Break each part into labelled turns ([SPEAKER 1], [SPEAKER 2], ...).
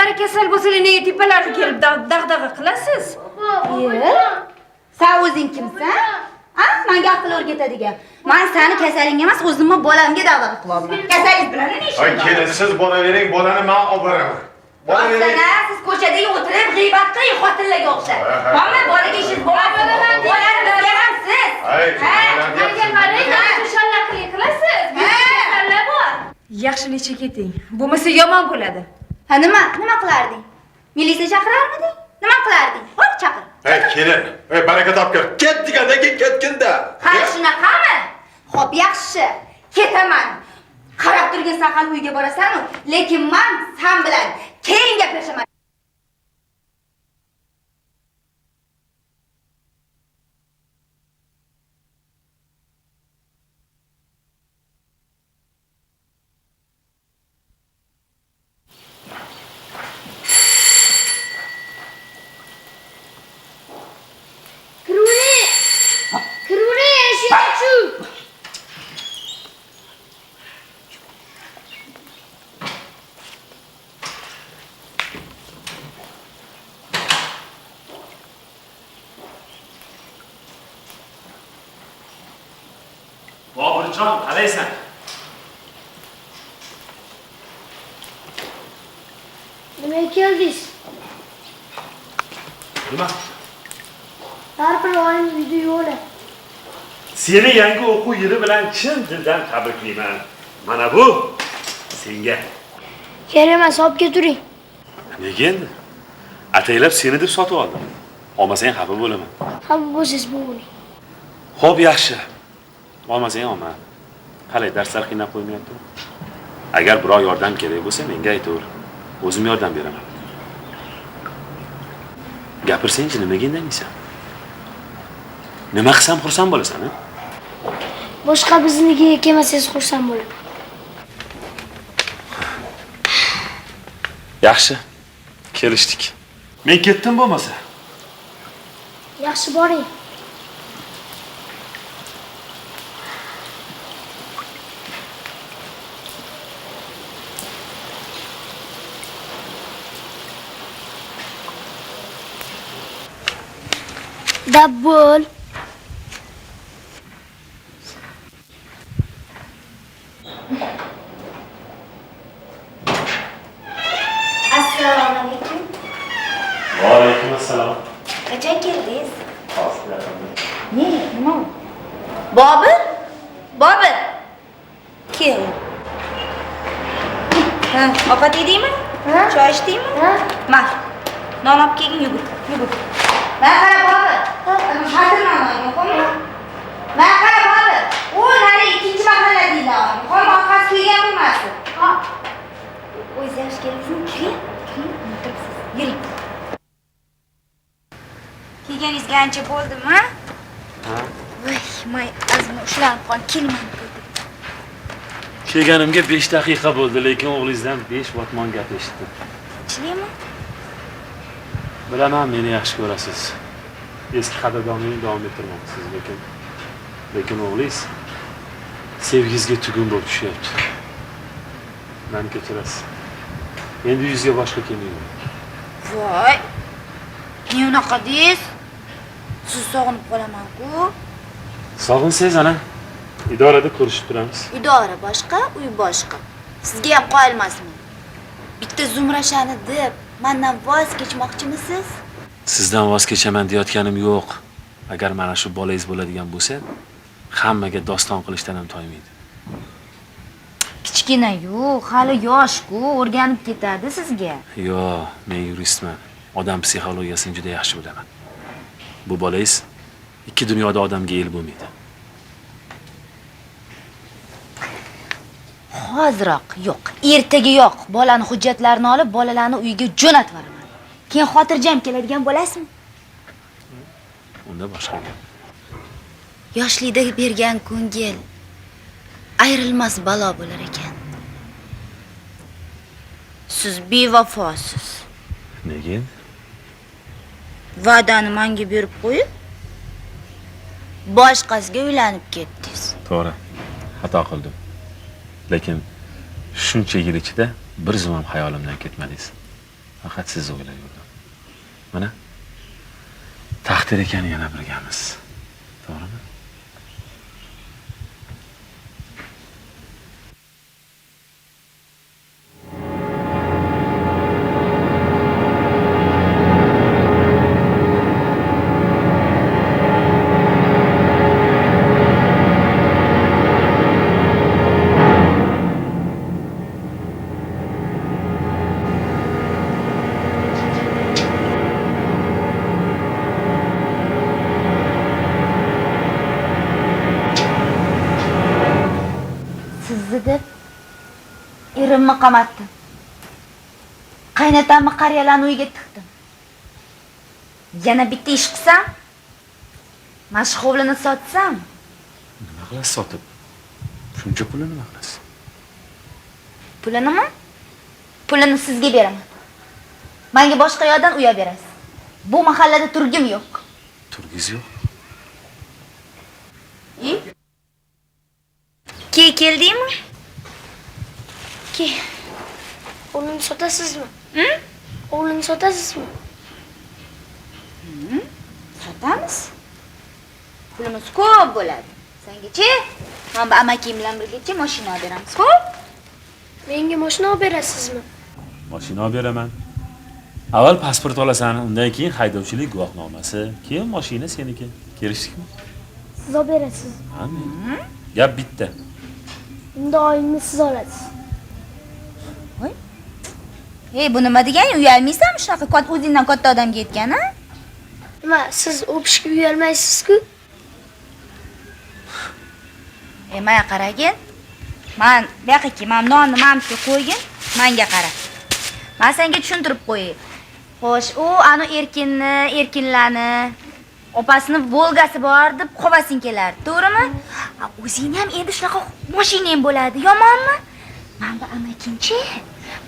[SPEAKER 1] O'zlari kasal bo'lsalar nega tepalarga kelib dag'dag'a qilasiz?
[SPEAKER 2] Sen o'zing kimsan? Ha? Menga aql o'rgatadigan. Men seni kasalingga emas, o'zimni bolamga dag'dag'a qilyapman. Kasalingiz bilan nima ishing
[SPEAKER 3] Ay
[SPEAKER 2] bor?
[SPEAKER 3] kelin, siz boravering, bolani men olib boraman. Boravering.
[SPEAKER 2] Rostdan siz ko'chada o'tirib g'iybat qiling xotinlarga o'xshab. Hamma bolaga ishingiz bo'ladi. Bolani bizga ham siz.
[SPEAKER 3] Ay,
[SPEAKER 1] Menga qarang, nima shallaqlik qilasiz? Kasallar bor. Yaxshiligicha keting. Bo'lmasa yomon bo'ladi.
[SPEAKER 2] Ha, nima? Nima qilarding? Militsiya chaqirarmiding? Nima qilarding? Bor chaqir.
[SPEAKER 3] Hey kelin, ey baraka topgir. Ket degandan keyin ketgin-da.
[SPEAKER 2] Ha, shunaqami? Xo'p, yaxshi. Ketaman. Qarab turgin san hali uyga borasan-u, lekin men san bilan keyin gaplashaman.
[SPEAKER 4] Boburjon, qalaysan?
[SPEAKER 5] Nimaga keldingiz?
[SPEAKER 4] Nima?
[SPEAKER 5] Har bir oyim uyda yo'qlar.
[SPEAKER 4] Seni yangi o'quv yili bilan chin dildan tabriklayman. Mana bu senga.
[SPEAKER 5] Kerak emas, olib keturing.
[SPEAKER 4] Nega endi? Ataylab seni deb sotib oldim. Olmasang xafa bo'laman.
[SPEAKER 5] Xafa bo'lsangiz bo'ling.
[SPEAKER 4] Xo'p, yaxshi. Olmasang olma. Qalay, darslar qiynab qo'ymayaptimi? Agar biror yordam kerak bo'lsa, menga aytaver. O'zim yordam beraman. Gapirsangchi, nimaga indamaysan? Nima qilsam xursand bo'lasan, a?
[SPEAKER 5] Boshqa biznikiga kelmasangiz xursand bo'laman.
[SPEAKER 4] Yaxshi. Kelishdik. Men ketdim bo'lmasa.
[SPEAKER 5] Yaxshi boring. Dabbol.
[SPEAKER 2] Assalomu alaykum.
[SPEAKER 4] Va alaykum assalom.
[SPEAKER 2] Qachon keldingiz?
[SPEAKER 4] Hozir yaqinda.
[SPEAKER 2] Ne, nima? Bobur? Bobur. Kel. Ha, ovqat yedingmi? Choy ichdingmi?
[SPEAKER 5] Ha?
[SPEAKER 2] Ma. Non olib kelgin, yugur, yugur. Mana qara Bobur. Xatirman olgin, Mana qara Bobur. U nari ikkinchi mahalla deydi. Xo'pmi, orqasi kuygan bo'lmasin.
[SPEAKER 5] Ha.
[SPEAKER 2] O'zingiz yaxshi keldingizmi? Kiring, kiring, o'tiribsiz. Yuring. Kelganingizga ancha bo'ldimi?
[SPEAKER 4] Ha.
[SPEAKER 2] Voy, may azmi ushlanib qoldim, kelmam bo'ldi.
[SPEAKER 4] Kelganimga 5 daqiqa bo'ldi, lekin o'g'lingizdan 5 botmon gap eshitdim.
[SPEAKER 2] Ichilimi?
[SPEAKER 4] Bilaman, meni yaxshi ko'rasiz. Eski qadrdonlikni davom ettirmoqchisiz, lekin o'g'lingiz sevgingizga tugun bo'lib tushyapti. Meni kechirasiz. Endi yuzga boshqa kelmayman.
[SPEAKER 2] Voy! Ne unaqa deysiz? Siz sog'inib qolaman-ku.
[SPEAKER 4] Sog'insangiz ana, idorada ko'rishib turamiz.
[SPEAKER 2] Idora boshqa, uy boshqa. Sizga ham qoyilmasman. Bitta Zumrashani deb mendan voz kechmoqchimisiz?
[SPEAKER 4] Sizdan voz kechaman deyotganim yo'q. Agar mana shu bolangiz bo'ladigan bo'lsa, hammaga doston qilishdan ham toymaydi.
[SPEAKER 2] Kichkina-yu, hali yosh-ku, o'rganib ketadi sizga.
[SPEAKER 4] Yo'q, men yuristman. Odam psixologiyasini juda yaxshi bilaman. Bu bolangiz ikki dunyoda odamga el bo'lmaydi.
[SPEAKER 2] Hoziroq yo'q, ertaga yo'q. Bolani hujjatlarini olib, bolalarni uyiga jo'natib yuboraman. Keyin xotirjam keladigan bo'lasizmi?
[SPEAKER 4] Unda boshqa gap.
[SPEAKER 2] Yoshlikda bergan ko'ngil ayrilmas balo bo'lar ekan. Siz bevafosiz.
[SPEAKER 4] Nega endi?
[SPEAKER 2] Va'dani menga berib qo'yib, boshqasiga uylanib ketdingiz.
[SPEAKER 4] To'g'ri, xato qildim. Lekin shuncha yil ichida bir zum ham xayolimdan ketmadingiz. Faqat sizni o'ylab yurdim. Mana taqdir ekan yana birgamiz. To'g'rimi?
[SPEAKER 2] Sizni deb erimni qamatdim. Qaynotamni qariyalarni uyiga tiqdim. Yana bitta ish qilsam, mana shu hovlini sotsam.
[SPEAKER 4] Nima qilasiz sotib? Shuncha pulni nima qilasiz?
[SPEAKER 2] Pulinimi? Pulini sizga beraman. Menga boshqa yoqdan uy olib berasiz. Bu mahallada turgim yo'q.
[SPEAKER 4] Turgingiz yo'q?
[SPEAKER 2] Ke keldingmi?
[SPEAKER 5] Ke. Hovlini sotasizmi? Hovlini sotasizmi?
[SPEAKER 2] Sotamiz. Pulimiz ko'p bo'ladi. Sengachi, men bu amakim bilan birgacha mashina olib beramiz, xo'p?
[SPEAKER 5] Menga mashina olib berasizmi?
[SPEAKER 4] Mashina olib beraman. Avval pasport olasan, undan keyin haydovchilik guvohnomasi, keyin mashina seniki. Kelishdikmi?
[SPEAKER 5] Siz olib berasiz.
[SPEAKER 4] Ha, men. Gap bitta.
[SPEAKER 5] Unda oyimni siz olasiz.
[SPEAKER 2] Voy. Ey, bu nima degani? Uyalmaysanmi shunaqa katta o'zingdan katta odamga aytgan, ha?
[SPEAKER 5] Nima, siz o'pishga uyalmaysiz-ku?
[SPEAKER 2] Ey, menga qaragin. Men bu yoqqa kel, men nonni mamga qo'ygin, menga qara. Men senga tushuntirib qo'yay. Xo'sh, u anu Erkinni, Erkinlarni opasini Volgasi bor deb qovasing kelar, to'g'rimi? O'zingni ham endi shunaqa mashinang bo'ladi, yomonmi? Men bu amakinchi,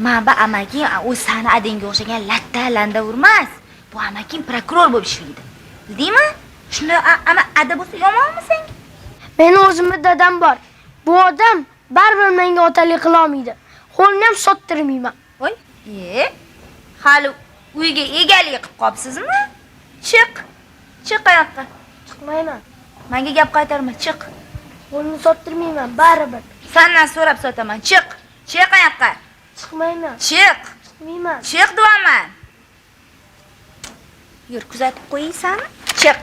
[SPEAKER 2] men bu amaking o'z sani adangga o'xshagan latta landa urmas. Bu amaking prokuror bo'lib ishlaydi. Bildingmi? Shunday ama ada bo'lsa yomonmi senga?
[SPEAKER 5] Meni o'zimni dadam bor. Bu odam baribir menga otalik qila olmaydi. Qo'lini ham sottirmayman.
[SPEAKER 2] Voy, hali uyga egalik qilib qopsizmi? Chiq. Chiq qayoqqa?
[SPEAKER 5] Chiqmayman.
[SPEAKER 2] Menga gap qaytarma, chiq.
[SPEAKER 5] Qo'lini sottirmayman baribir.
[SPEAKER 2] Sendan so'rab sotaman, chiq. Chiq qayoqqa?
[SPEAKER 5] Chiqmayman.
[SPEAKER 2] Chiq.
[SPEAKER 5] Chiqmayman.
[SPEAKER 2] Chiq deyapman. Yur, kuzatib qo'yaysanmi? Chiq.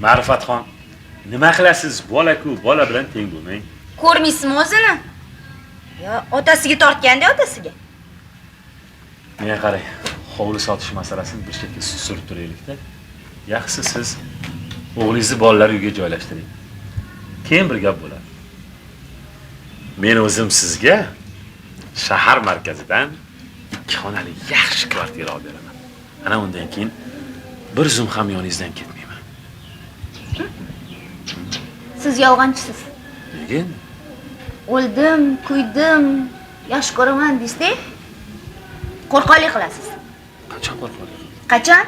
[SPEAKER 4] Ma'rifatxon, nima qilasiz? Bola-ku, bola bilan teng bo'lmang.
[SPEAKER 2] Ko'rmaysizmi o'zini? Yo, otasiga tortganda otasiga.
[SPEAKER 4] Menga qarang, hovli sotish masalasini bir chetga surib turaylik-da. Yaxshisi siz o'g'lingizni bolalar uyiga joylashtiring. Keyin bir gap bo'ladi. Men o'zim sizga shahar markazidan 2 xonali yaxshi kvartira olib beraman. Ana undan keyin bir zum ham yoningizdan ketmayman.
[SPEAKER 2] Siz yolg'onchisiz.
[SPEAKER 4] Nega endi?
[SPEAKER 2] O'ldim, kuydim, yaxshi ko'raman deysiz-da. Qo'rqoqlik qilasiz.
[SPEAKER 4] Qachon qo'rqoqlik?
[SPEAKER 2] Qachon?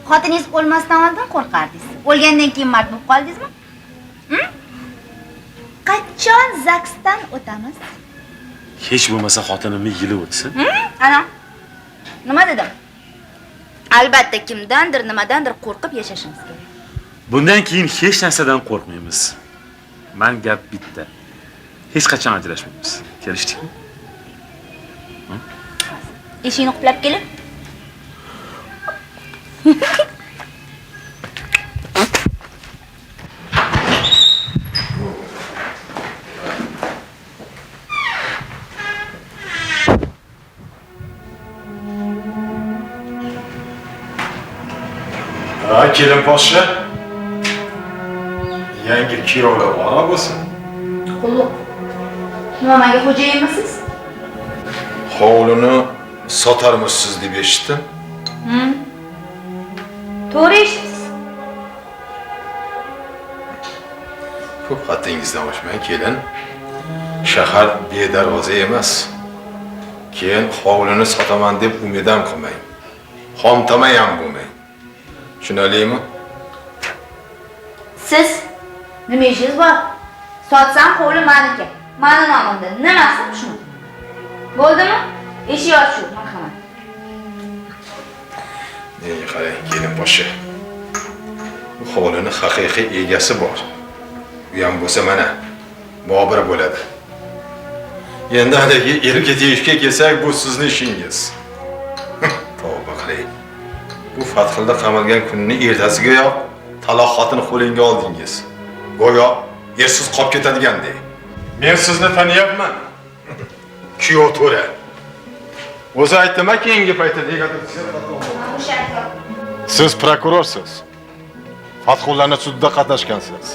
[SPEAKER 2] Xotiningiz o'lmasdan oldin qo'rqardingiz. O'lgandan keyin mard bo'lib qoldingizmi? Qachon ZAGSdan o'tamiz?
[SPEAKER 4] Hech bo'lmasa xotinimni yili o'tsin.
[SPEAKER 2] Ana. Nima dedim? Albatta kimdandir, nimadandir qo'rqib yashashimiz kerak.
[SPEAKER 4] Bundan keyin hech narsadan qo'rqmaymiz. Men gap bitta. Hech qachon ajrashmaymiz. Kelishdikmi?
[SPEAKER 2] Eshikni quplab kelin.
[SPEAKER 3] Ha, kelin poshsha. Yangi kuyovlar bor bo'lsin.
[SPEAKER 2] Qulluq. Nima menga xo'jayinmisiz?
[SPEAKER 3] Hovlini sotarmisiz deb eshitdim.
[SPEAKER 2] To'g'ri eshitdingiz.
[SPEAKER 3] Ko'p xatingizdan oshmang, kelin. Shahar bedarvoza emas. Keyin hovlini sotaman deb umid ham qilmang. Xomtama ham bo'lmang. Tushunalimi?
[SPEAKER 2] Siz nima ishingiz bor? Sotsam hovli meniki. Meni nomimda. Nimasi shuni? Bo'ldimi? Eshik ochiq, marhamat.
[SPEAKER 3] Nega qarang, kelin boshi. Bu hovlini haqiqiy egasi bor. U ham bo'lsa mana Bobur bo'ladi. Endi haligi erga tegishga kelsak, bu sizni ishingiz. Tavba qiling. Bu Fathilda qamalgan kunni ertasigayoq taloq xotini qo'lingga oldingiz. Go'yo ersiz qolib ketadigandek. Men sizni taniyapman. Kuyov to'ra. O'zi aytdimi keyingi paytda negadir siz prokurorsiz. Fathullani sudda qatnashgansiz.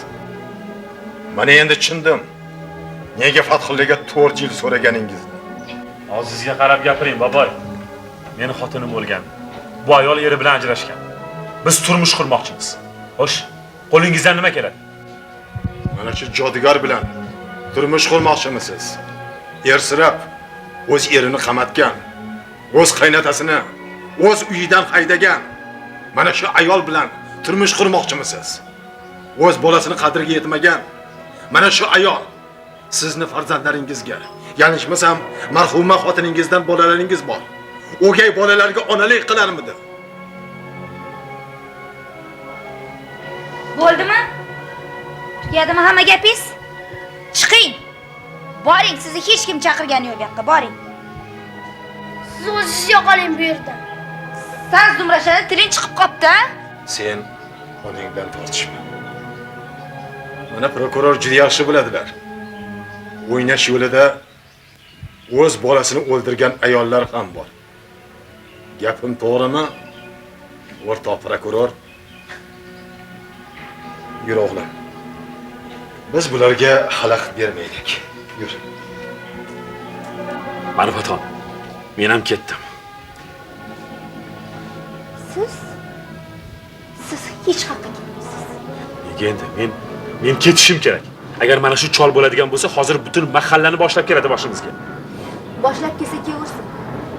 [SPEAKER 3] Mana endi tushundim. Nega Fathullaga 4 yil so'raganingizni.
[SPEAKER 4] Og'zingizga qarab gapiring, boboy. Meni xotinim o'lgan. Bu ayol eri bilan ajrashgan. Biz turmush qurmoqchimiz. Xo'sh, qo'lingizdan nima keladi?
[SPEAKER 3] Mana shu jodugar bilan turmush qurmoqchimisiz? Ersirab o'z erini qamatgan, o'z qaynotasini o'z uyidan haydagan mana shu ayol bilan turmush qurmoqchimisiz? O'z bolasini qadriga yetmagan mana shu ayol sizni farzandlaringizga, yanglishmasam marhuma xotiningizdan bolalaringiz bor. O'gay bolalarga onalik qilarmidi?
[SPEAKER 2] Bo'ldimi? Tugadimi hamma gapingiz? Chiqing. Boring, sizni hech kim chaqirgani yo'q bu yoqqa, boring.
[SPEAKER 5] Siz o'zingiz yo'qoling bu yerdan.
[SPEAKER 2] San Zumrashada tiling chiqib qopti-a?
[SPEAKER 3] Sen uning bilan tortishma. Mana prokuror juda yaxshi biladilar. O'ynash yo'lida o'z bolasini o'ldirgan ayollar ham bor. Gapim to'g'rimi? O'rtoq prokuror. Yur o'g'lim. Biz bularga xalaqit bermaylik. Yur.
[SPEAKER 4] Ma'rifatxon, men ham ketdim.
[SPEAKER 2] Siz hech qayerga ketmaysiz.
[SPEAKER 4] Nega endi? Men ketishim kerak. Agar mana shu chol bo'ladigan bo'lsa, hozir butun mahallani boshlab keladi boshimizga.
[SPEAKER 2] Boshlab kelsa kelaversin.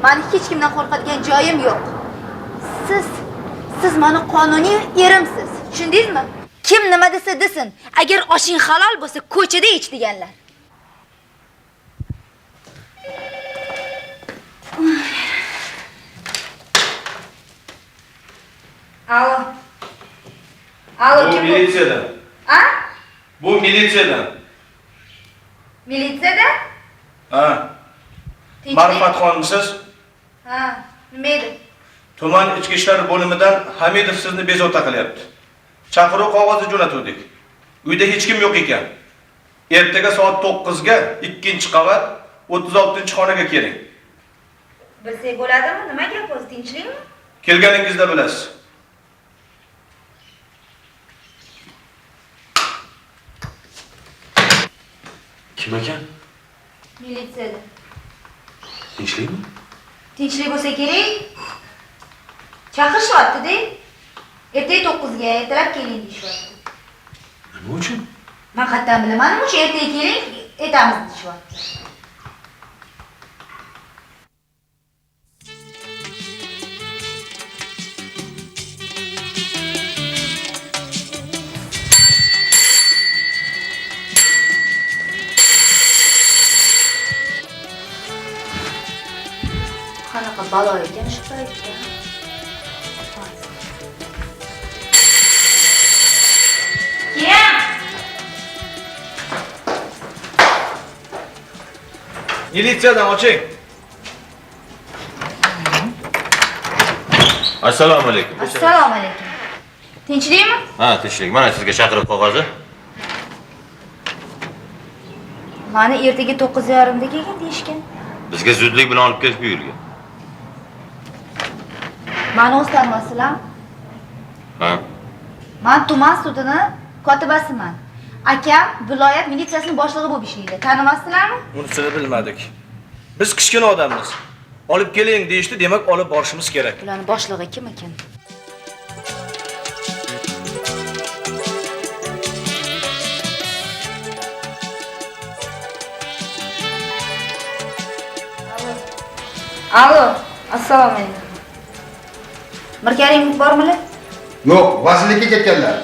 [SPEAKER 2] Meni hech kimdan qo'rqadigan joyim yo'q. Siz meni qonuniy erimsiz. Tushundingizmi? Kim nima desa desin, agar oshing halol bo'lsa, ko'chada ich deganlar. Alo. Alo,
[SPEAKER 6] Bu
[SPEAKER 2] kim bu?
[SPEAKER 6] militsiyadan.
[SPEAKER 2] A?
[SPEAKER 6] Bu militsiyadan.
[SPEAKER 2] Militsiyada?
[SPEAKER 6] Ha.
[SPEAKER 2] Tinchlik?
[SPEAKER 6] Ma'rifatxonmisiz?
[SPEAKER 2] Ha, nima edi?
[SPEAKER 6] Tuman ichki ishlar bo'limidan Hamidov sizni bezovta qilyapti. Chaqiruv qog'ozi jo'natuvdik. Uyda hech kim yo'q ekan. Ertaga soat 9 ga 2-qavat 36-xonaga keling.
[SPEAKER 2] Bilsak bo'ladimi? Nima gap o'zi, tinchlikmi?
[SPEAKER 6] Kelganingizda bilasiz.
[SPEAKER 4] Kim ekan?
[SPEAKER 2] Militsiyada.
[SPEAKER 4] Tinchlikmi?
[SPEAKER 2] Tinchlik bo'lsa kerak. Chaqirishyapti-da. Ertaga 9 ga ertalab keling deyishyapti.
[SPEAKER 4] Nima uchun?
[SPEAKER 2] Men qayerdan bilaman, nima uchun ertaga keling, aytamiz deyishyapti. Qanaqa balo ekan shu paytda? Kim?
[SPEAKER 6] Militsiyadan oching.
[SPEAKER 7] Assalomu alaykum.
[SPEAKER 2] Assalomu alaykum. Tinchlikmi?
[SPEAKER 7] Ha, tinchlik. Mana sizga chaqiruv qog'ozi.
[SPEAKER 2] Mani ertaga 9:30 da kelgin deyishgan.
[SPEAKER 7] Bizga zudlik bilan olib kelish buyurilgan.
[SPEAKER 2] Mani o'z tanimasizlar?
[SPEAKER 7] Ha.
[SPEAKER 2] Men tuman sudini kotibasiman. Akam viloyat militsiyasining boshlig'i bo'lib ishlaydi. Tanimasizlarmi?
[SPEAKER 6] Unisini bilmadik. Biz kichkina odammiz. Olib keling deyishdi, demak olib borishimiz kerak.
[SPEAKER 2] Bularning boshlig'i kim ekan? Alo, assalomu alaykum. Mirkarimov bormilar?
[SPEAKER 8] Yo'q, vazirlikka ketganlar.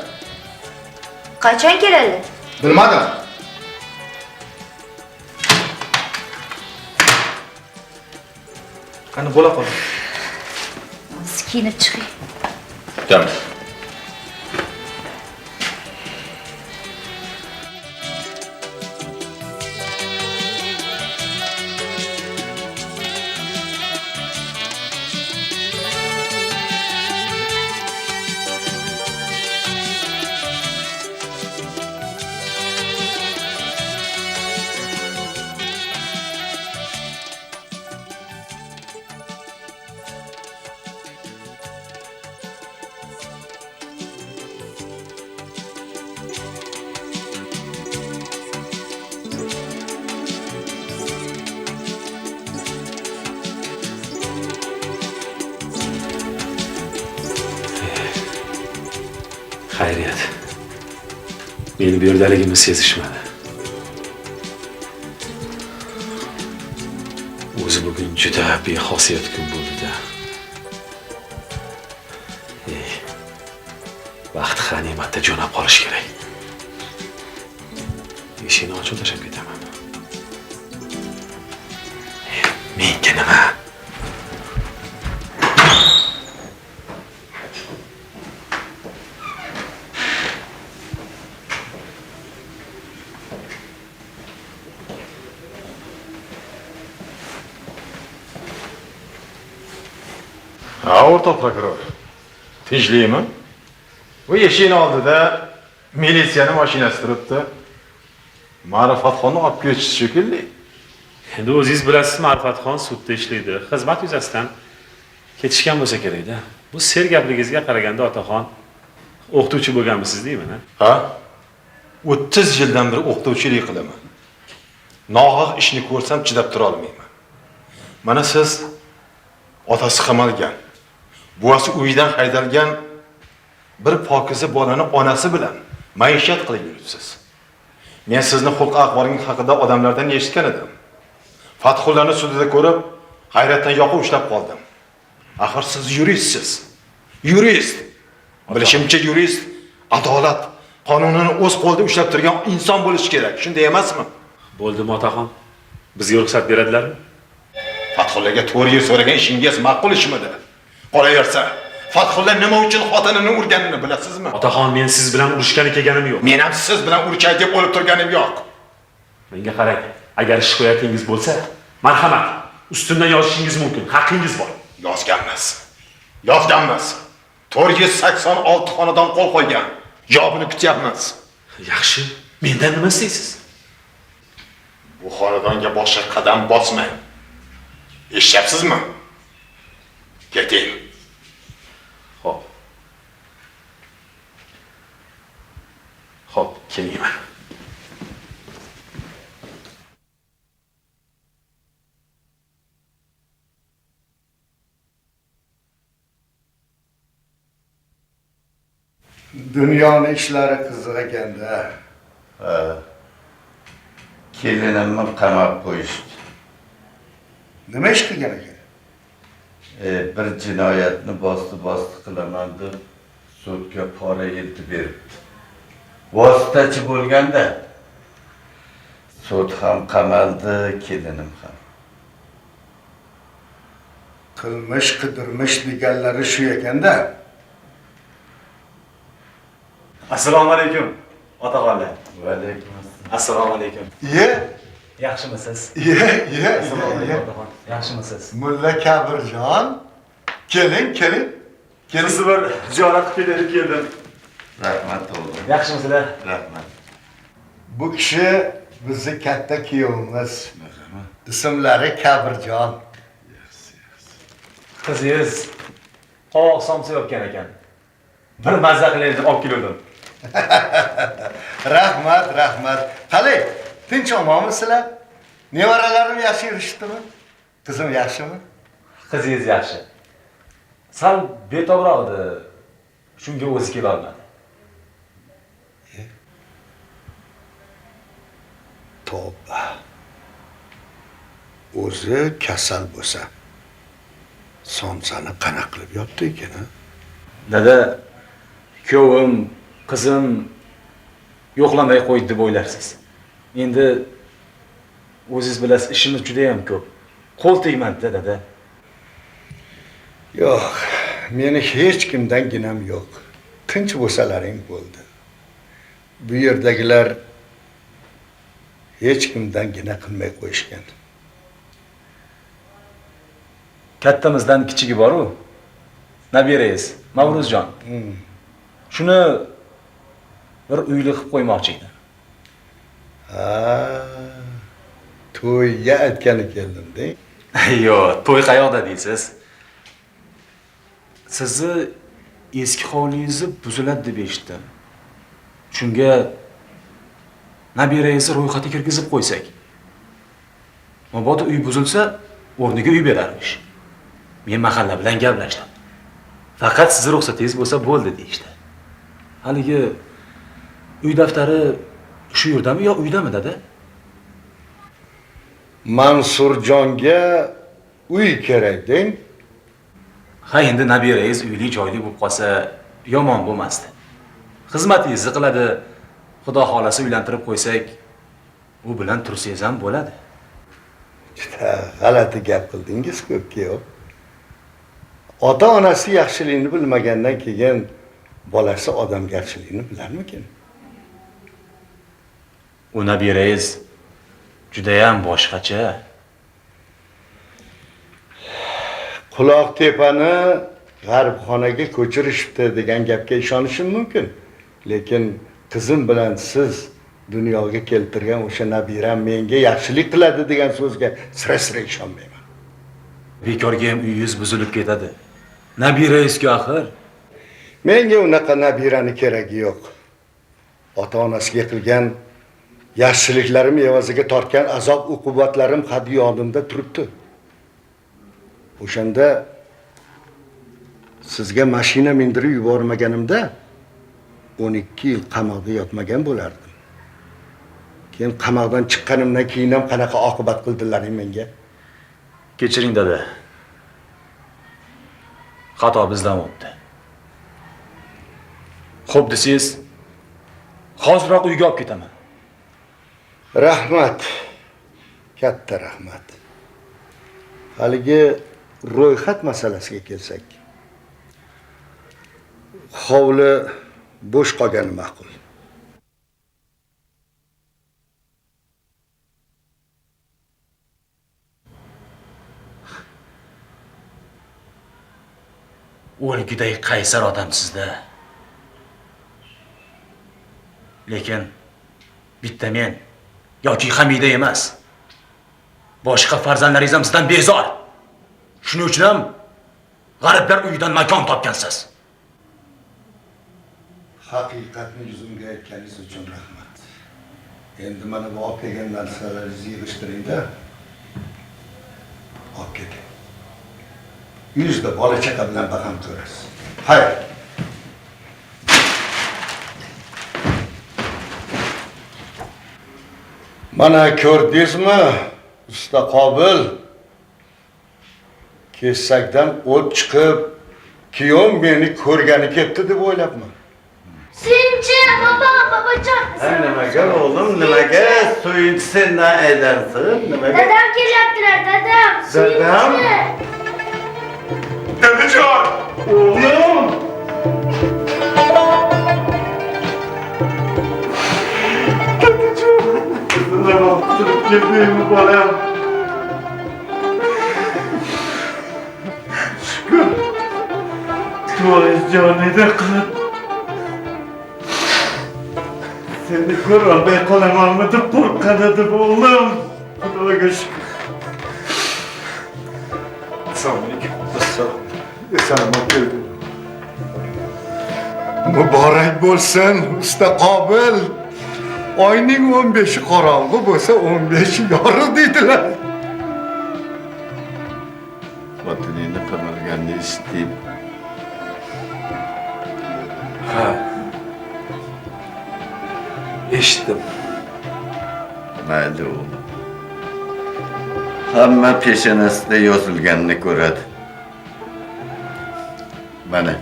[SPEAKER 2] Qachon keladilar?
[SPEAKER 8] Bilmadim.
[SPEAKER 9] Qani bo'la qoling.
[SPEAKER 2] Siz kiyinib chiqing.
[SPEAKER 7] Kutamiz.
[SPEAKER 4] Xayriyat. Meni bu yerdaligimni sezishmadi. O'zi bugun juda bexosiyat kun bo'ldi-da. Ey, vaqt g'animatda jo'nab qolish kerak. Eshikni ochiq tashlab ketaman. Menga nima?
[SPEAKER 3] Ha, o'rtoq prokuror. Tinchlikmi? Bu eshikning oldida militsiyaning mashinasi turibdi. Ma'rifatxonni olib kelishdi shekilli.
[SPEAKER 4] Endi o'zingiz bilasiz, Ma'rifatxon sudda ishlaydi. Xizmat yuzasidan ketishgan bo'lsa kerak-da. Bu sergapligingizga qaraganda otaxon o'qituvchi bo'lganmisiz deyman, ha?
[SPEAKER 3] Ha? 30 yildan beri o'qituvchilik qilaman. Nohaq ishni ko'rsam chidab tura olmayman. Mana siz otasi qamalgan, buvasi uyidan haydalgan bir pokiza bolani onasi bilan maishat qilib yuribsiz. Men sizni xulq-ahvolingiz haqida odamlardan eshitgan edim. Fathullani sudida ko'rib, hayratdan yoqa ushlab qoldim. Axir siz yuristsiz. Yurist. Bilishimcha yurist adolat qonunini o'z qo'lida ushlab turgan inson bo'lishi kerak. Shunday emasmi?
[SPEAKER 4] Bo'ldimi otaxon? Bizga ruxsat beradilarmi?
[SPEAKER 3] Fathullaga 4 yil so'ragan ishingiz ma'qul ishmidi? Qolaversa, Fathulla nima uchun xotinini urganini bilasizmi?
[SPEAKER 4] Otaxon, men siz bilan urushgani kelganim yo'q.
[SPEAKER 3] Men ham siz bilan urushay deb o'lib turganim yo'q.
[SPEAKER 4] Menga qarang, agar shikoyatingiz bo'lsa, marhamat, ustimdan yozishingiz mumkin, haqqingiz bor.
[SPEAKER 3] Yozganmiz. Yozganmiz. 486 xonadon qo'l qo'ygan. Javobini kutyapmiz.
[SPEAKER 4] Yaxshi, mendan nima istaysiz?
[SPEAKER 3] Bu xonadonga boshqa qadam bosmang. Eshityapsizmi? Keting.
[SPEAKER 4] Xo'p. Xo'p, kelmayman.
[SPEAKER 8] Dunyoni ishlari qiziq ekanda.
[SPEAKER 10] Ha. Kelinimni qamab qo'yishdi.
[SPEAKER 8] Nima ish qilgan ekan?
[SPEAKER 10] Bir jinoyatni bosti qilaman deb sudga pora eltib beribdi. Vositachi bo'lganda sud ham qamaldi, kelinim ham.
[SPEAKER 8] Qilmish qidirmish deganlari shu ekanda.
[SPEAKER 9] Assalomu alaykum, otaxonlar.
[SPEAKER 10] Va alaykum assalom.
[SPEAKER 9] Assalomu alaykum.
[SPEAKER 8] Iye.
[SPEAKER 9] Yaxshimisiz?
[SPEAKER 8] Iye, iye.
[SPEAKER 9] Assalomu alaykum otaxon. Yaxshimisiz?
[SPEAKER 8] Mulla Kabirjon, keling, keling. Keling.
[SPEAKER 9] Sizni bir ziyorat qilib ketaylik keldim.
[SPEAKER 10] Rahmat o'g'lim.
[SPEAKER 9] Yaxshimisizlar?
[SPEAKER 10] Rahmat.
[SPEAKER 8] Bu kishi bizni katta kuyovimiz. Ismlari Kabirjon.
[SPEAKER 10] Yaxshi, yaxshi.
[SPEAKER 9] Qizingiz qovoq somsa yopgan ekan. Bir mazza qilaylik deb olib keldim.
[SPEAKER 8] Rahmat, rahmat. Qalay, tinch omonmisizlar? Nevaralarim yaxshi yurishdimi? Qizim yaxshimi?
[SPEAKER 9] Qizingiz yaxshi. Sal betobroq edi. Shunga o'zi kela olmadi.
[SPEAKER 8] Tavba. O'zi kasal bo'lsa, somsani qana qilib yotdi ekan, ha?
[SPEAKER 9] Dada, kuyovim, qizim yo'qlamay qo'ydi deb o'ylarsiz. Endi o'zingiz bilasiz, ishimiz juda ham ko'p. Qo'l tegmadi, dada.
[SPEAKER 8] Yo'q, meni hech kimdan ginam yo'q. Tinch bo'lsalaring bo'ldi. Bu yerdagilar hech kimdan gina qilmay qo'yishgan.
[SPEAKER 9] Kattamizdan kichigi bor-u. Nabirangiz Mavruzjon. Shuni bir uyli qilib qo'ymoqchi edim.
[SPEAKER 8] Ha, to'yga aytgani keldim, deng.
[SPEAKER 9] Yo'q, to'y qayoqda deysiz? Sizni eski hovlingizni buziladi deb eshitdim. Shunga nabirangizni ro'yxatga kirgizib qo'ysak. Mabodo uy buzilsa, o'rniga uy berarmish. Men mahalla bilan gaplashdim. Faqat sizni ruxsatingiz bo'lsa bo'ldi deyishdi. Haligi uy daftari shu yerdami yo uydami dada?
[SPEAKER 8] Mansurjonga uy kerak deng.
[SPEAKER 9] Ha, endi nabirangiz uyli joyli bo'lib qolsa yomon bo'lmasdi. Xizmatingizni qiladi. Xudo xolasa uylantirib qo'ysak, u bilan tursangiz ham bo'ladi.
[SPEAKER 8] Juda g'alati gap qildingiz ko'pki yo'q. Ota-onasi yaxshilikni bilmagandan keyin bolasi odamgarchilikni bilarmikin?
[SPEAKER 9] U nabirangiz juda ham boshqacha.
[SPEAKER 8] Quloq tepani g'arbxonaga ko'chirishibdi degan gapga ishonishim mumkin. Lekin qizim bilan siz dunyoga keltirgan o'sha nabiram menga yaxshilik qiladi degan so'zga sira-sira ishonmayman.
[SPEAKER 9] Bekorga ham uyingiz buzilib ketadi. Nabirangizku axir.
[SPEAKER 8] Menga unaqa nabirani keragi yo'q. Ota-onasiga qilgan yaxshiliklarim evaziga tortgan azob uqubatlarim hadi yodimda turibdi. O'shanda sizga mashina mindirib yubormaganimda 12 yil qamoqda yotmagan bo'lardim. Keyin qamoqdan chiqqanimdan keyin ham qanaqa oqibat qildilaring menga?
[SPEAKER 9] Kechiring dada. Xato bizdan o'tdi. Xo'p desangiz, hoziroq uyga olib ketaman.
[SPEAKER 8] Rahmat. Katta rahmat. Haligi ro'yxat masalasiga kelsak, hovli bo'sh qolgani ma'qul.
[SPEAKER 9] O'lguday qaysar odamsiz-da. Lekin bitta men yoki Hamida emas. Boshqa farzandlaringiz ham sizdan bezor. Shuning uchun ham g'ariblar uyidan makon topgansiz.
[SPEAKER 8] Haqiqatni yuzimga aytganingiz uchun rahmat. Endi mana bu olib kelgan narsalaringizni yig'ishtiring-da, olib keting. Yuzda bola chaqa bilan baham ko'rasiz. Xayr. Mana ko'rdingizmi, usta Qobil? Kesakdan o't chiqib, kuyovim meni ko'rgani ketdi deb o'ylabman.
[SPEAKER 5] Sinchi, baba, babajon.
[SPEAKER 10] Nimaga o'g'lim, nimaga? Suyunchi sendan aylansin, nimaga?
[SPEAKER 5] Dadam kelyaptilar, dadam.
[SPEAKER 10] Dadam?
[SPEAKER 3] Dadajon!
[SPEAKER 10] O'g'lim!
[SPEAKER 4] Dadajon! Nima qilib keldingmi bolam? Shukur. Duoingiz jonida qilib. Seni ko'rolmay qolamanmi deb qo'rqqan edim o'g'lim. Xudoga shukur.
[SPEAKER 3] Assalomu alaykum. Assalom.
[SPEAKER 8] Esanman keldim. Muborak bo'lsin, usta Qobil. Oyning 15'i qorong'u bo'lsa, 15'i yorug' deydilar.
[SPEAKER 10] Xotiningni qamalganini eshitdim.
[SPEAKER 3] Ha. Eshitdim.
[SPEAKER 10] Mayli o'g'lim. Hamma peshonasida yozilganini ko'radi. Mana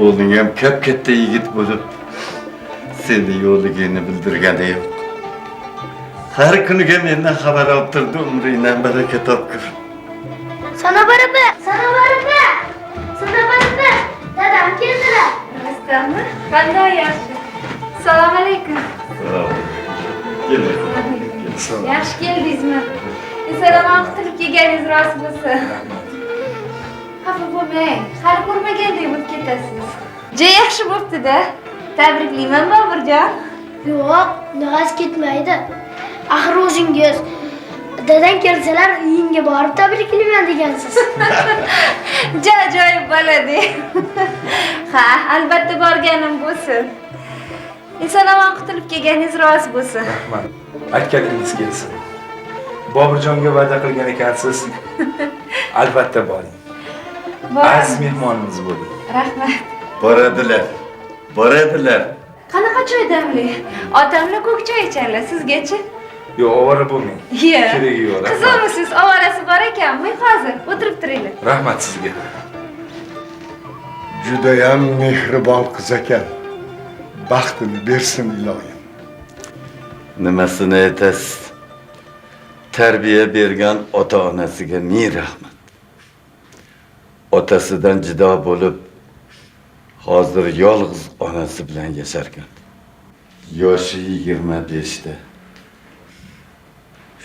[SPEAKER 10] o'g'ling ham kap-katta yigit bo'lib seni yo'ligini bildirgani yo'q. Har kuniga mendan xabar olib turdi, umringdan baraka topkur.
[SPEAKER 5] Sanobar opa, Sanobar opa.
[SPEAKER 11] Assalom.
[SPEAKER 1] Yaxshi keldingizmi? Eson-omon qutulib kelganingiz rost bo'lsin. Xafa bo'lmang. Hali ko'rmagandek bo'lib ketasiz. Juda yaxshi bo'pti-da. Tabriklayman, Boburjon.
[SPEAKER 5] Yo'q, nag'as ketmaydi. Axir o'zingiz dadang kelsalar uyingga borib tabriklayman degansiz.
[SPEAKER 1] Ja ajoyib boladi. Ha, albatta borganim bo'lsin. Eson-omon qutulib kelganingiz rost bo'lsin.
[SPEAKER 11] Rahmat. Aytganingiz kelsin. Boburjonga va'da qilgan ekansiz. Albatta boring. Aziz mehmonimiz bo'ling.
[SPEAKER 1] Rahmat.
[SPEAKER 10] Boradilar. Boradilar.
[SPEAKER 1] Qanaqa choy damli? Otamlar ko'k choy ichadilar, sizgachi?
[SPEAKER 11] Yo'q, ovora bo'lmang.
[SPEAKER 1] Yo'q.
[SPEAKER 11] Keragi yo'q.
[SPEAKER 1] Qizimisiz, ovorasi bor ekan. Men hozir o'tirib turinglar.
[SPEAKER 11] Rahmat sizga.
[SPEAKER 8] Judayam mehribon qiz ekan. Baxtini bersin iloyim.
[SPEAKER 10] Nimasini aytasiz? Tarbiya bergan ota-onasiga ming rahmat. Otasidan jido bo'lib, hozir yolg'iz onasi bilan yasharkan. Yoshi 25da.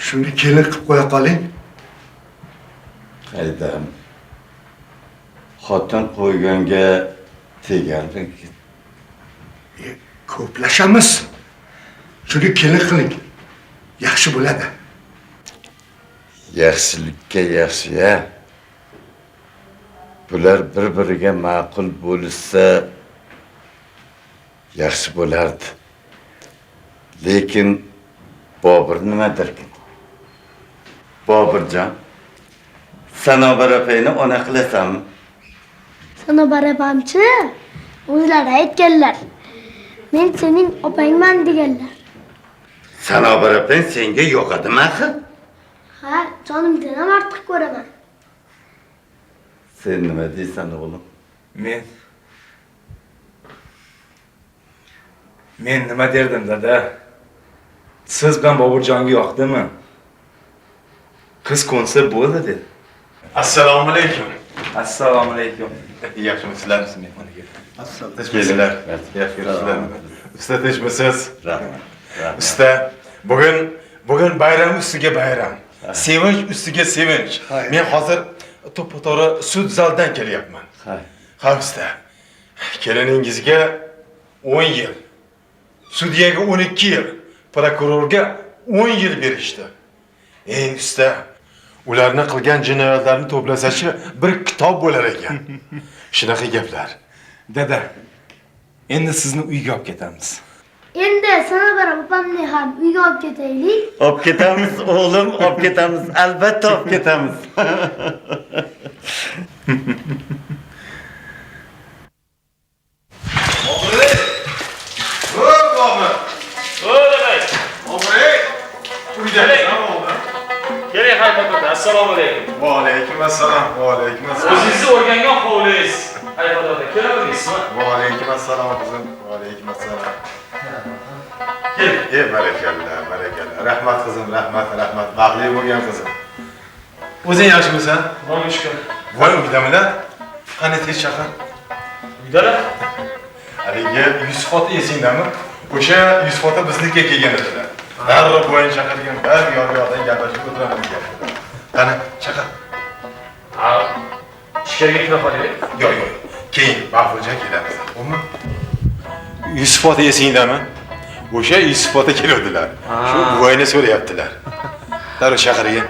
[SPEAKER 8] Shuni kelin qilib qo'ya qoling.
[SPEAKER 10] Qaydam. Xotin qo'yganga tegarmikin?
[SPEAKER 8] Ko'plashamiz. Shuni kelin qiling. Yaxshi bo'ladi.
[SPEAKER 10] Yaxshilikka yaxshi-ya. Bular bir-biriga ma'qul bo'lishsa yaxshi bo'lardi. Lekin Bobur nimadirkin? Boburjon, Sanobar opangni ona qilasanmi?
[SPEAKER 5] Sanobar opamchi, o'zlari aytganlar. Men sening opangman deganlar.
[SPEAKER 10] Sanobar opang senga yoqadimi axir?
[SPEAKER 5] Ha, jonimdan ham ortiq ko'raman.
[SPEAKER 10] Sen nima deysan o'g'lim?
[SPEAKER 11] Men nima derdim dada? Siz bilan Boburjonga yoqdimi? Qiz ko'nsa bo'ldi dedi.
[SPEAKER 3] Assalomu alaykum.
[SPEAKER 11] Assalomu alaykum.
[SPEAKER 3] Yaxshimisizlar? Tinchmisizlar? Yaxshimisizlar? Usta tinchmisiz?
[SPEAKER 10] Rahmat.
[SPEAKER 3] Usta, bugun bayram ustiga bayram. Sevinch ustiga sevinch. Men hozir to'ppa-to'g'ri sud zaldan kelyapman. Ha, usta. Keliningizga 10 yil, sudyaga 12 yil, prokurorga 10 yil berishdi. Ey usta, ularni qilgan jinoyatlarini to'plasachi bir kitob bo'lar ekan. Shunaqa gaplar.
[SPEAKER 11] Dada, endi sizni uyga olib ketamiz.
[SPEAKER 5] Endi Sanobar opamni ham uyga olib ketaylik.
[SPEAKER 10] Olib ketamiz o'g'lim, olib ketamiz. Albatta olib ketamiz.
[SPEAKER 3] Bobur!
[SPEAKER 4] O'lay!
[SPEAKER 3] Bobur! Uyda o'g'lim.
[SPEAKER 4] Keling hayfat ota, assalomu alaykum.
[SPEAKER 3] Va alaykum assalom, va alaykum assalom.
[SPEAKER 4] O'zingizni o'rgangan hovlingiz. Hayfat ota, kelavermaysizmi?
[SPEAKER 3] Va alaykum assalom qizim, va alaykum assalom. Ey barakalla, barakalla. Rahmat qizim, rahmat, rahmat. Baxtli bo'lgan qizim. O'zing yaxshimisan?
[SPEAKER 4] Xudoga shukr.
[SPEAKER 3] Voy uydamilar? Qani tez chaqir.
[SPEAKER 4] Uydalar?
[SPEAKER 3] Haligi Yusuf ota esingdami? O'sha Yusuf ota biznikiga kelgan edilar. Darrov bo'yni chaqirgan, bir yo'q-yo'qdan gaplashib o'tiramiz deyapti. Qani, chaqir.
[SPEAKER 4] Ha, ichkariga kira qolaylik.
[SPEAKER 3] Yo'q, yo'q. Keyin Mahfuja kelamiz. Xo'pmi? Yusuf ota esingdami? O'sha Yusuf ota keluvdilar. Shu buvayni so'rayaptilar. Darrov chaqirgin.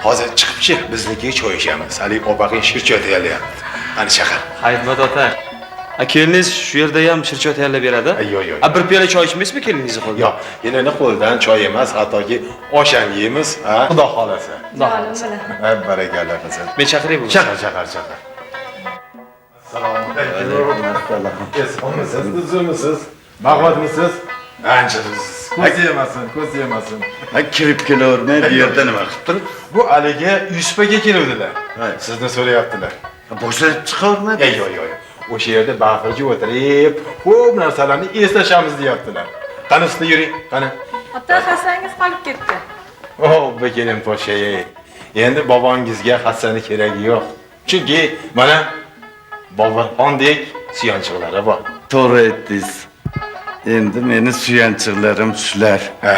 [SPEAKER 3] Hozir chiqibchi biznikiga choy ichamiz. Haligi opaqing shirchoy tayyorlayapti. Qani chaqir.
[SPEAKER 9] Hayfat ota. A keliningiz shu yerda ham shirchoy tayyorlab beradi?
[SPEAKER 3] Yo'q, yo'q.
[SPEAKER 9] A bir piyola choy ichmaysizmi keliningizni qo'lidan?
[SPEAKER 3] Yo'q, kelinni qo'lidan choy emas, hattoki osh ham yeymiz, ha? Xudo xolasa.
[SPEAKER 9] Xudo xolasa.
[SPEAKER 3] Ha, barakalla qizim.
[SPEAKER 9] Men chaqiray bugun.
[SPEAKER 3] Chaqir, chaqir, chaqir. Assalomu alaykum.
[SPEAKER 10] Assalom.
[SPEAKER 3] Esonmisiz, tuzukmisiz? Bag'vatmisiz? Ancha ko'z yemasin, ko'z yemasin.
[SPEAKER 10] Ha, kirib kelavermay bu yerda nima qilib turibsiz?
[SPEAKER 3] Bu haligi Yusuf aka keluvdilar. Sizni so'rayaptilar.
[SPEAKER 10] Bo'shatib chiqavermadi.
[SPEAKER 3] Yo'q, yo'q, yo'q. O'sha yerda baqirchi o'tirib, ko'p narsalarni eslashamiz deyaptilar. Qani usta yuring, qani.
[SPEAKER 12] Ota, hassangiz qolib ketdi.
[SPEAKER 3] Oh, bu kelin poshsha. Endi bobongizga hassani keragi yo'q. Chunki mana Boburxondek suyanchiqlari bor.
[SPEAKER 10] To'g'ri aytdingiz. Endi meni suyanchiqlarim shular. Ha.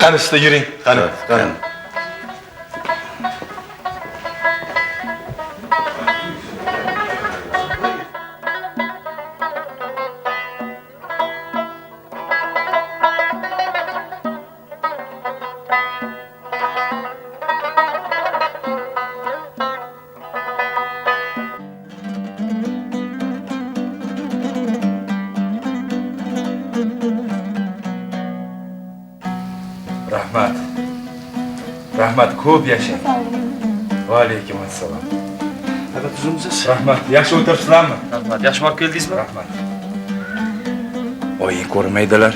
[SPEAKER 3] Qani usta yuring, qani, qani.
[SPEAKER 11] Rahmat. Rahmat, ko'p yashang. Va alaykum assalom.
[SPEAKER 6] Aka tuzumsiz?
[SPEAKER 11] Rahmat. Yaxshi o'tiribsizlarmi?
[SPEAKER 6] Rahmat. Yaxshi borib keldingizmi?
[SPEAKER 11] Rahmat. Oying ko'rmaydilar.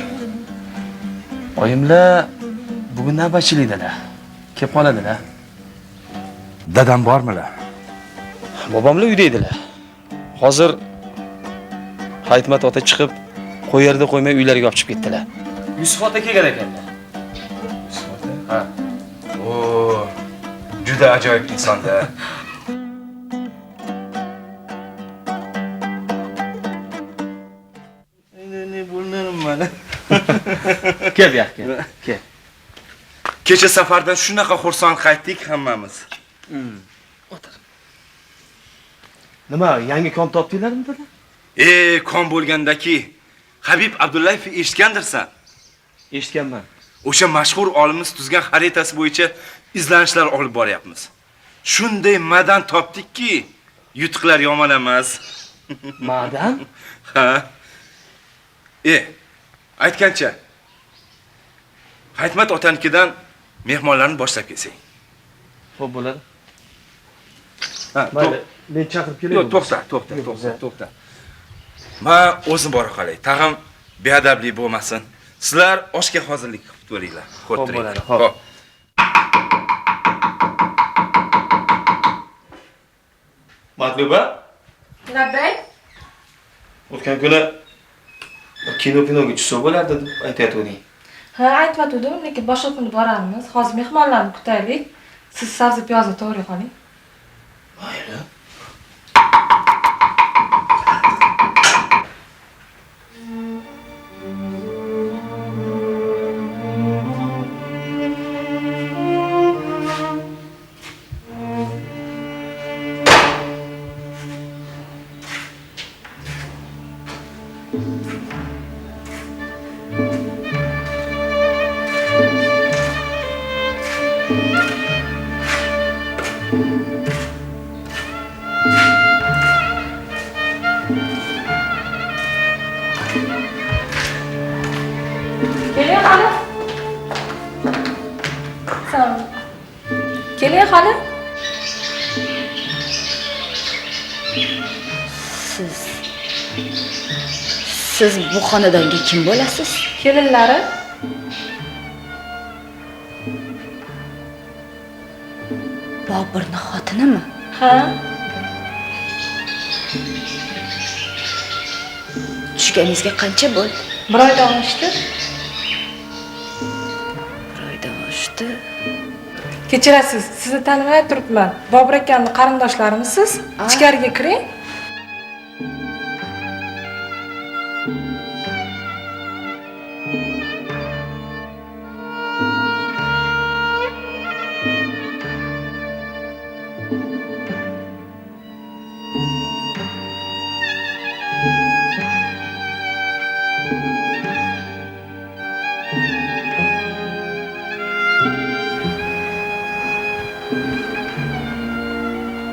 [SPEAKER 9] Oyimlar bugun navbatchilikdalar. Kelib qoladilar.
[SPEAKER 11] Dadam bormilar?
[SPEAKER 9] Bobomlar uyda edilar. Hozir Hayitmat ota chiqib, qo'yerda qo'ymay uylariga olib chiqib ketdilar. Yusuf ota kelgan ekanlar.
[SPEAKER 11] Yusuf ota?
[SPEAKER 9] Ha.
[SPEAKER 11] O, juda ajoyib insonda.
[SPEAKER 10] Ne bo'lmadim mana.
[SPEAKER 9] Kel bu yoqqa, kel.
[SPEAKER 11] Kecha safardan shunaqa xursand qaytdik hammamiz.
[SPEAKER 9] O'tir. Nima, yangi kon topdinglarmi dada?
[SPEAKER 11] Kon bo'lgandaki Habib Abdullayev eshitgandirsan?
[SPEAKER 9] Eshitganman.
[SPEAKER 11] O'sha mashhur olimimiz tuzgan xaritasi bo'yicha izlanishlar olib boryapmiz. Shunday madan topdikki, yutuqlar yomon emas.
[SPEAKER 9] Madan?
[SPEAKER 11] Ha. Aytgancha, Hayitmat otanikidan mehmonlarni boshlab kelsang.
[SPEAKER 9] Xo'p, bo'ladi.
[SPEAKER 11] Ha,
[SPEAKER 9] mayli, men chaqirib kelay.
[SPEAKER 11] Yo'q, to'xta, to'xta, to'xta, to'xta. Men o'zim bora qolay. Tag'in beadablik bo'lmasin. Sizlar oshga hozirlik qilib turinglar.
[SPEAKER 9] Xo'p, bo'ladi. Xo'p.
[SPEAKER 6] Matluba?
[SPEAKER 12] Labbay.
[SPEAKER 6] O'tgan kuni bir kino-pinoga tushsa bo'lardi deb aytayotganding.
[SPEAKER 12] Ha, aytmayotgandim, lekin boshqa kuni boramiz. Hozir mehmonlarni kutaylik. Siz sabzi piyozni to'g'ray qoling.
[SPEAKER 6] Mayli.
[SPEAKER 12] Keling hali. Salom. Keling hali.
[SPEAKER 13] Siz bu xonadonga kim bo'lasiz?
[SPEAKER 12] Kelinlari.
[SPEAKER 13] Boburni xotinimi?
[SPEAKER 12] Ha.
[SPEAKER 13] Tushganingizga qancha bo'ldi?
[SPEAKER 12] Bir oydan oshdi.
[SPEAKER 13] Bir oydan oshdi.
[SPEAKER 12] Kechirasiz, sizni tanimay turibman. Bobur akamning qarindoshlarmisiz? Ichkariga kiring.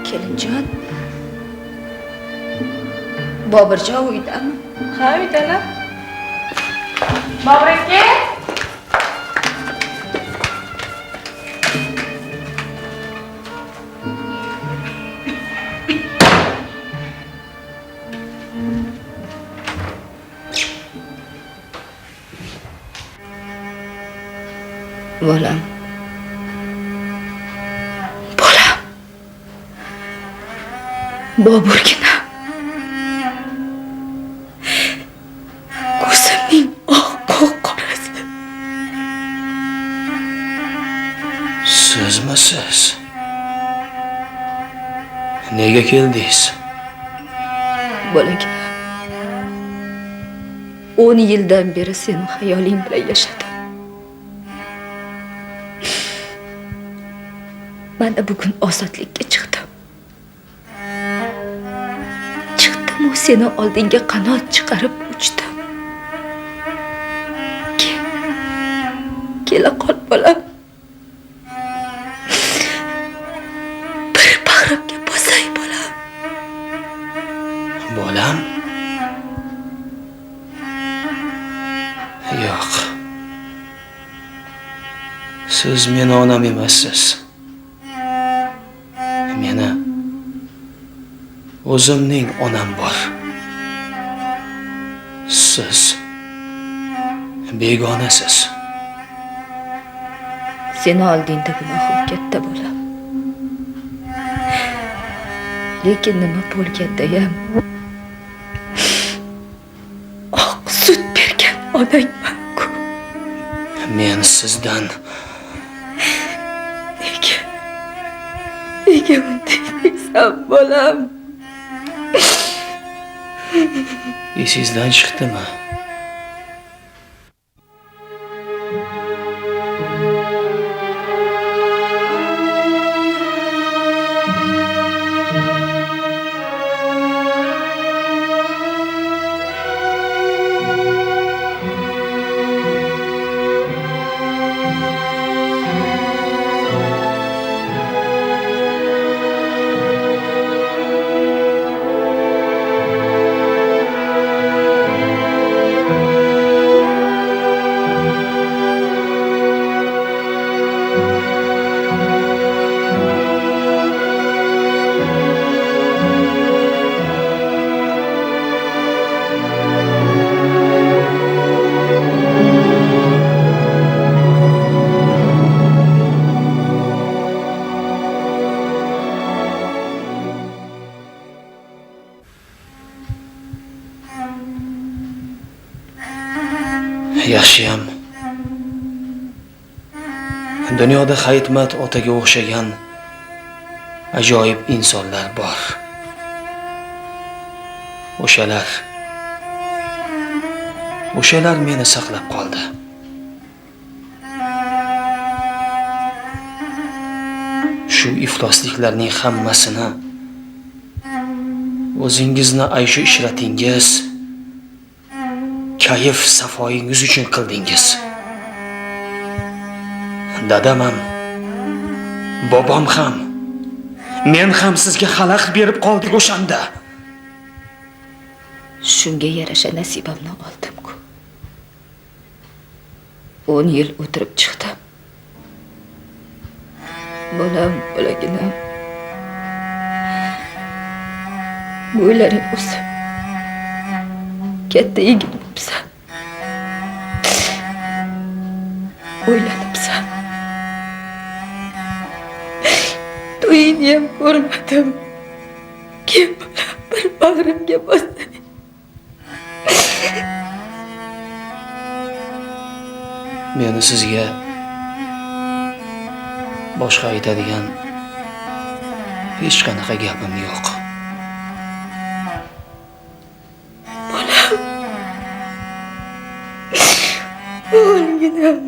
[SPEAKER 13] Kelinjon, Boburjon uydami?
[SPEAKER 12] Ha, uydalar. Bobur aka!
[SPEAKER 13] Bolam. Bolam. Boburgina. Ko'zimning oq qorasi.
[SPEAKER 6] Sizmisiz? Nega keldingiz?
[SPEAKER 13] Bolagina. 10 yildan beri seni xayoling bilan yashadim. Mana bugun ozodlikka chiqdim. Chiqdim-u seni oldinga qanot chiqarib uchdim. Kela qol bolam. Bir bag'rimga bosay bolam.
[SPEAKER 14] Bolam? Yo'q. Siz meni onam emassiz. Meni o'zimning onam bor. Siz begonasiz.
[SPEAKER 13] Seni oldingda gunohim katta bolam. Lekin nima bo'lgandayam oq sut bergan onangman-ku.
[SPEAKER 14] Men sizdan
[SPEAKER 13] nega unday deysan bolam?
[SPEAKER 14] Esingizdan chiqdimi? Yaxshiyam dunyoda Hayitmat otaga o'xshagan ajoyib insonlar bor. O'shalar meni saqlab qoldi. Shu iflosliklarning hammasini o'zingizni ayshu ishratingiz, kayf safoyingiz uchun qildingiz. Dadam ham, bobom ham, men ham sizga xalaqit berib qoldik o'shanda.
[SPEAKER 13] Shunga yarasha nasibamni oldim-ku. 10 yil o'tirib chiqdim. Bolam, bolaginam. Bo'ylaring o'sib, katta yigit bo'libsan. O'ylanibsan. To'yingni ham ko'rmadim. Kim bolam, bir bag'rimga bosay.
[SPEAKER 14] Meni sizga boshqa aytadigan hech qanaqa gapim yo'q.
[SPEAKER 13] Bolam. O'g'ilginam.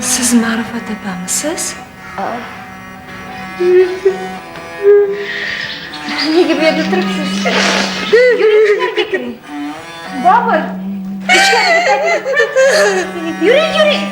[SPEAKER 12] Siz Ma'rifat opamisiz?
[SPEAKER 1] Nega bu yerda turibsiz? Yuring, ichkariga kiring. Bobur, ichkariga taklif. Yuring, yuring.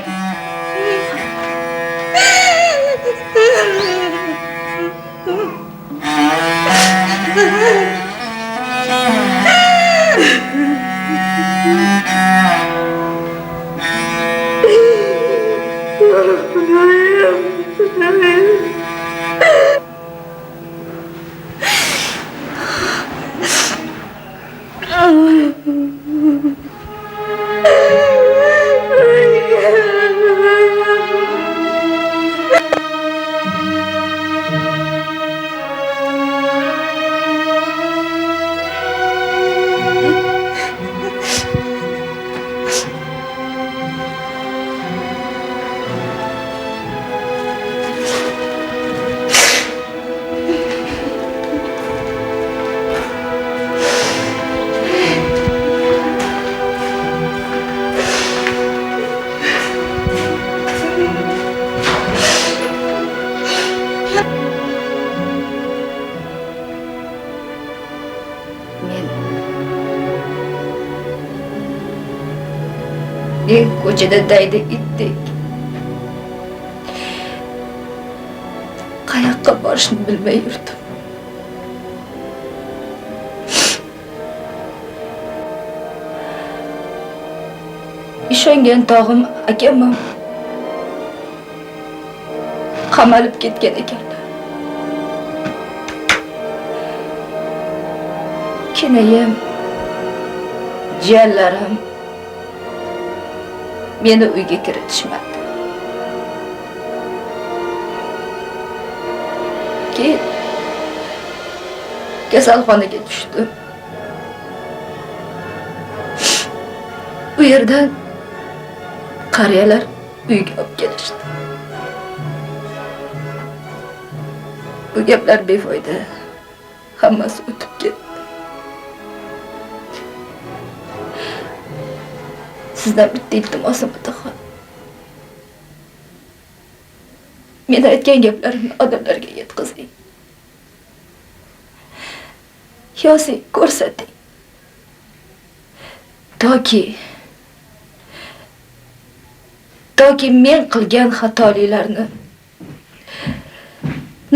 [SPEAKER 13] Men ko'chada daydi itdek qayoqqa borishni bilmay yurdim. Ishongan tog'im akam ham qamalib ketgan ekanlar. Kenayim, jiyanlarim meni uyga kiritishmadi. Keyin kasalxonaga tushdim. U yerdan qariyalar uyga olib kelishdi. Bu gaplar befoyda. Hammasi o'tib ketdi. Sizdan bitta iltimosim, otaxon. Men aytgan gaplarimni odamlarga yetkazing. Yozing, ko'rsating. Toki men qilgan xatoliklarni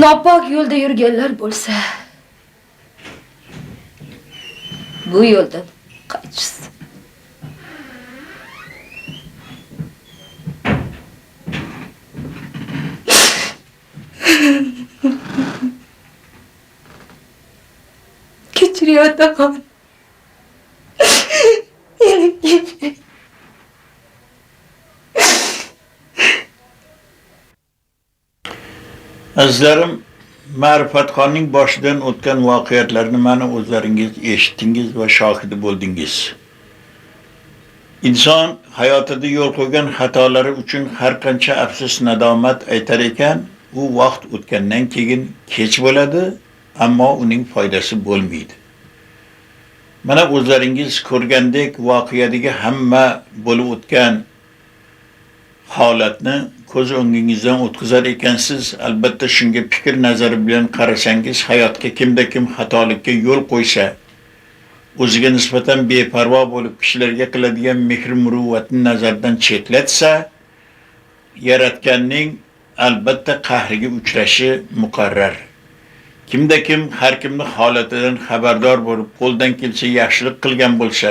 [SPEAKER 13] nopok yo'lda yurganlar bo'lsa, bu yo'ldan qaytishsin. Kechiring, otaxon. Meni kechiring.
[SPEAKER 15] Azizlarim, Ma'rifatxonning boshidan o'tgan voqealarni mana o'zlaringiz eshitdingiz va shohidi bo'ldingiz. Inson hayotida yo'l qo'ygan xatolari uchun har qancha afsus nadomat aytar ekan, u vaqt o'tgandan keyin kech bo'ladi, ammo uning foydasi bo'lmaydi. Mana o'zlaringiz ko'rgandek voqeadagi hamma bo'lib o'tgan holatni ko'z o'ngingizdan o'tkazar ekansiz, albatta shunga fikr nazari bilan qarasangiz, hayotga kimda kim xatolikka yo'l qo'ysa, o'ziga nisbatan beparvo bo'lib kishilarga qiladigan mehr-muruvvatni nazardan chetlatsa, Yaratganning albatta qahriga uchrashi muqarrar. Kimda kim har kimni holatidan xabardor bo'lib, qo'ldan kelsa yaxshilik qilgan bo'lsa,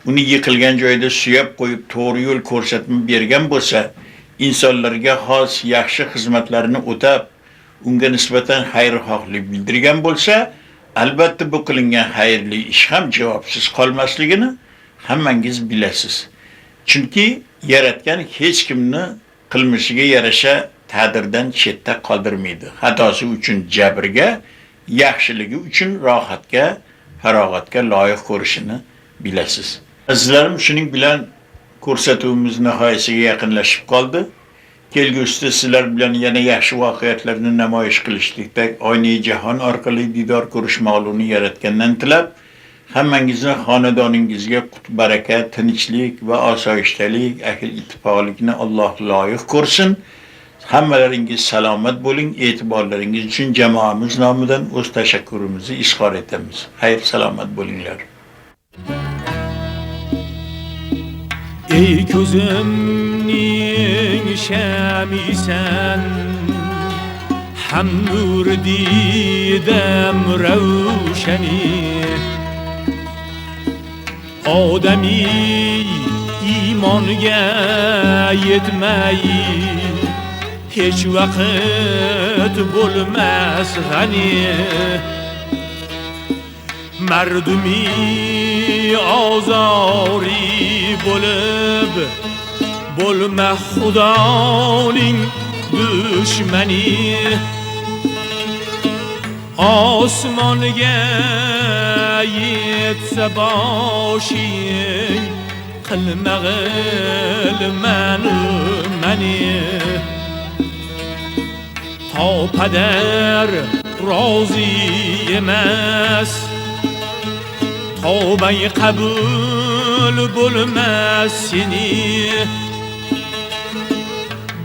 [SPEAKER 15] uni yiqilgan joyda suyab qo'yib to'g'ri yo'l ko'rsatma bergan bo'lsa, insonlarga xos yaxshi xizmatlarni o'tab, unga nisbatan xayrixohlik bildirgan bo'lsa, albatta bu qilingan xayrli ish ham javobsiz qolmasligini hammangiz bilasiz. Chunki Yaratgan hech kimni qilmishiga yarasha taqdirdan chetda qoldirmaydi. Xatosi uchun jabrga, yaxshiligi uchun rohatga, farog'atga loyiq ko'rishini bilasiz. Azizlarim, shuning bilan ko'rsatuvimiz nihoyasiga yaqinlashib qoldi. Kelgusida sizlar bilan yana yaxshi voqealarni namoyish qilishlikda Oyna jahon orqali diydor ko'rishmoqlikni yaratgandan tilab, hammangizni xonadoningizga qut baraka, tinchlik va osoyishtalik, ahil ittifoqlikni Alloh loyiq ko'rsin. Hammalaringiz salomat bo'ling. E'tiborlaringiz uchun jamoamiz nomidan o'z tashakkurimizni izhor etamiz. Xayr, salomat bo'linglar.
[SPEAKER 16] Ey ko'zimning shamisan, ham nur didam ravshani, odamiy iymonga yetmay hech vaqt bo'lmas g'ani. Mardumi ozori bo'lib bo'lma Xudoning dushmani. Osmonga yetsa boshing, qilmag'il mani mani. To padar rozi emas, tavbang qabul bo'lmas seni.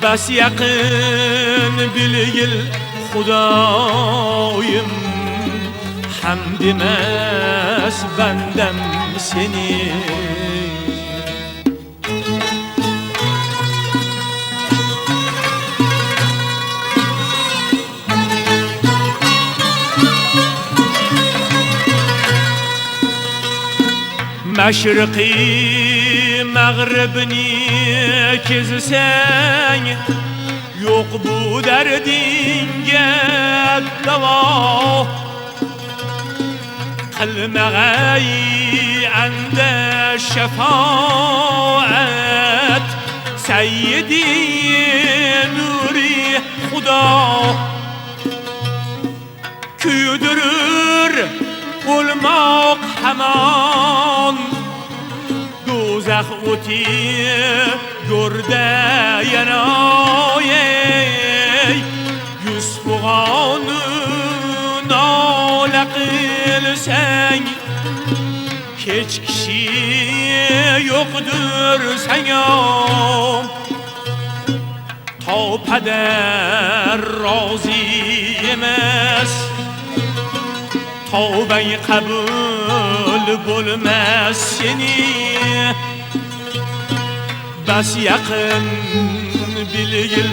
[SPEAKER 16] Bas yaqin bilgil Xudoyim, hamd emas bandam seni. Mashriqi mag'ribni kezsang, yo'q bu dardingga davo. Qilmag'ay anda shafoat, sayyidi nuri Xudo. Kuydirur o'lmoq hamon, do'zax o'ti go'rda yanoy. Yuz fug'onu nola qilsang, hech kishi yo'qdir sanga. To padar rozi emas, tavbang qabul bo'lmas seni. Bas yaqin bilgil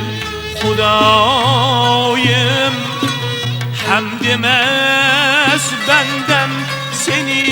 [SPEAKER 16] Xudoyim, hamd emas bandam seni.